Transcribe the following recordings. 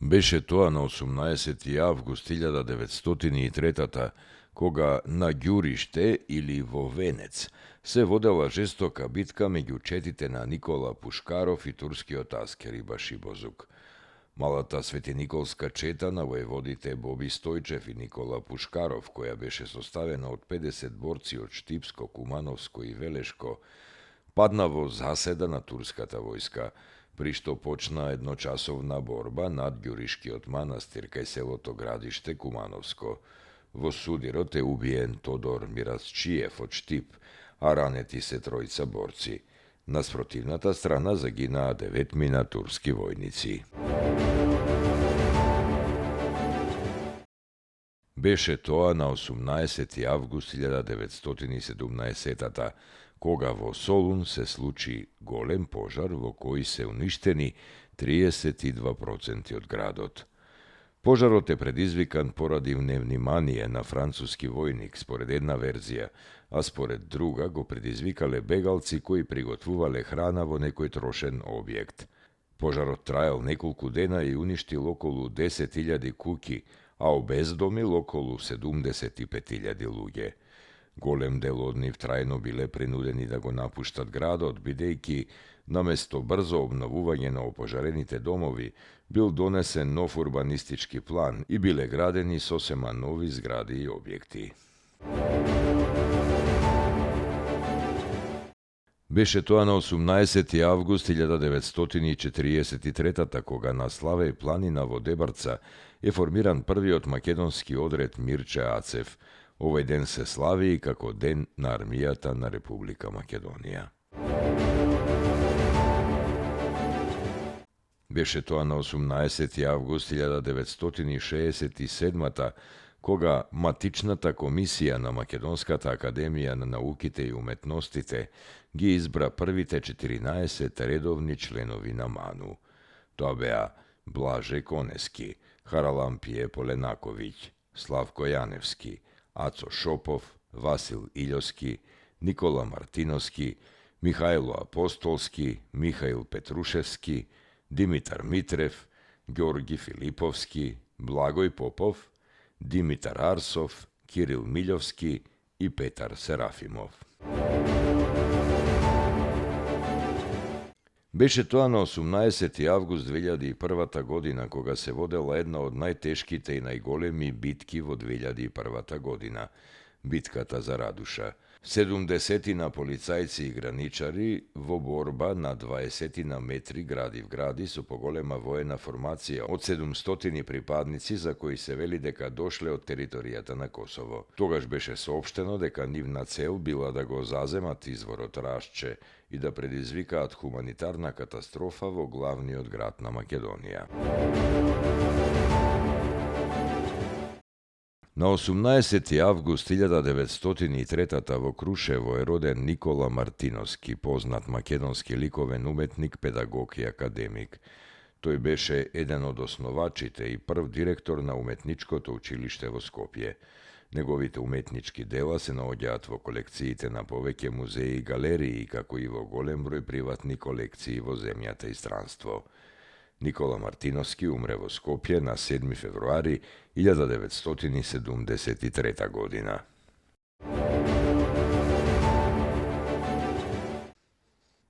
Беше тоа на 18. август 1903 кога на Ѓуриште или во Венец се водела жестока битка меѓу четите на Никола Пушкаров и турскиот аскер Ибаши Бозук. Малата светиниколска чета на воеводите Боби Стојчев и Никола Пушкаров, која беше составена од 50 борци од Штипско, Кумановско и Велешко, падна во заседа на турската војска, при што почна едночасовна борба над Ѓуришкиот манастир кај селото Градиште Кумановско. Во судирот е убиен Тодор Мирасчиев од Штип, а ранети се тројца борци. На спротивната страна загинаа 9 турски војници. Беше тоа на 18. август 1917 кога во Солун се случи голем пожар во кој се уништени 32% од градот. Пожарот е предизвикан поради невнимание на француски војник според една верзија, а според друга го предизвикале бегалци кои приготвувале храна во некој трошен објект. Пожарот траел неколку дена и уништил околу 10.000 куќи, а обездомил околу 75.000 луѓе. Голем дел од нив трајно биле принудени да го напуштат градот, бидејќи наместо брзо обновување на опожарените домови, бил донесен нов урбанистички план и биле градени сосема нови згради и објекти. Беше тоа на 18. август 1943 кога на Славеј планина во Дебарца е формиран првиот македонски одред Мирче Ацев. Овој ден се слави и како ден на армијата на Република Македонија. Беше тоа на 18. август 1967 кога Матичната комисија на Македонската академија на науките и уметностите ги избра првите 14 редовни членови на МАНУ. Тоа беа Блаже Конески, Харалампие Поленаковиќ, Славко Јаневски, Ацо Шопов, Васил Илјоски, Никола Мартиновски, Михајло Апостолски, Михаил Петрушевски, Димитар Митрев, Ѓорги Филиповски, Благој Попов, Димитар Арсов, Кирил Милјовски и Петар Серафимов. Беше тоа на 18. август 2001 година кога се водела една од најтешките и најголеми битки во 2001 година – битката за Радуша. 70 полицајци и граничари во борба на 20 метри гради в гради со поголема воена формација од 700 припадници за кои се вели дека дошле од територијата на Косово. Тогаш беше соопштено дека нивна цел била да го заземат изворот Рашче и да предизвикаат хуманитарна катастрофа во главниот град на Македонија. На 18. август 1903 во Крушево е роден Никола Мартиновски, познат македонски ликовен уметник, педагог и академик. Тој беше еден од основачите и прв директор на уметничкото училиште во Скопје. Неговите уметнички дела се наоѓаат во колекциите на повеќе музеи и галерии, како и во голем број приватни колекции во земјата и странство. Никола Мартиновски умре во Скопје на 7 февруари 1973 година.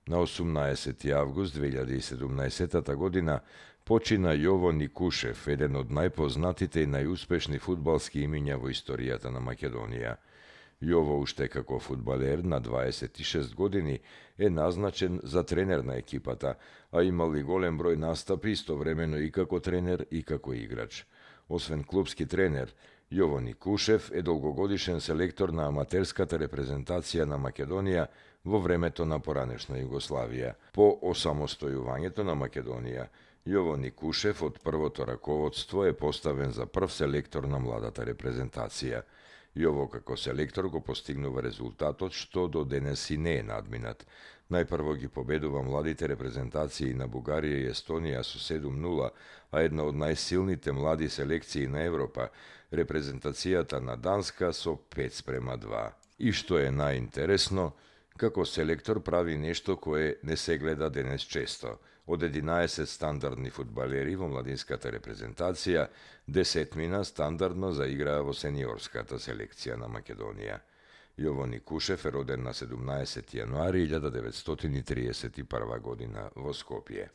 На 18. август 2017 година почина Јово Никушев, еден од најпознатите и најуспешни фудбалски имиња во историјата на Македонија. Јово уште како фудбалер на 26 години е назначен за тренер на екипата, а имал и голем број настапи истовремено и како тренер и како играч. Освен клубски тренер, Јово Никушев е долгогодишен селектор на аматерската репрезентација на Македонија во времето на поранешна Југославија. По осамостојувањето на Македонија, Јово Никушев од првото раководство е поставен за прв селектор на младата репрезентација. Јово како селектор го постигнува резултатот што до денес и не е надминат. Најпрво ги победува младите репрезентации на Бугарија и Естонија со 7-0, а една од најсилните млади селекции на Европа, репрезентацијата на Данска со 5:2. И што е најинтересно, како селектор прави нешто кое не се гледа денес често. Od 11 standardni futbaleri vo mladinskata reprezentacija, 10 standardno zaigra vo seniorskata selekcija na Makedonija. Jovo Nikušev je roden na 17. januari 1931. godina vo Skopje.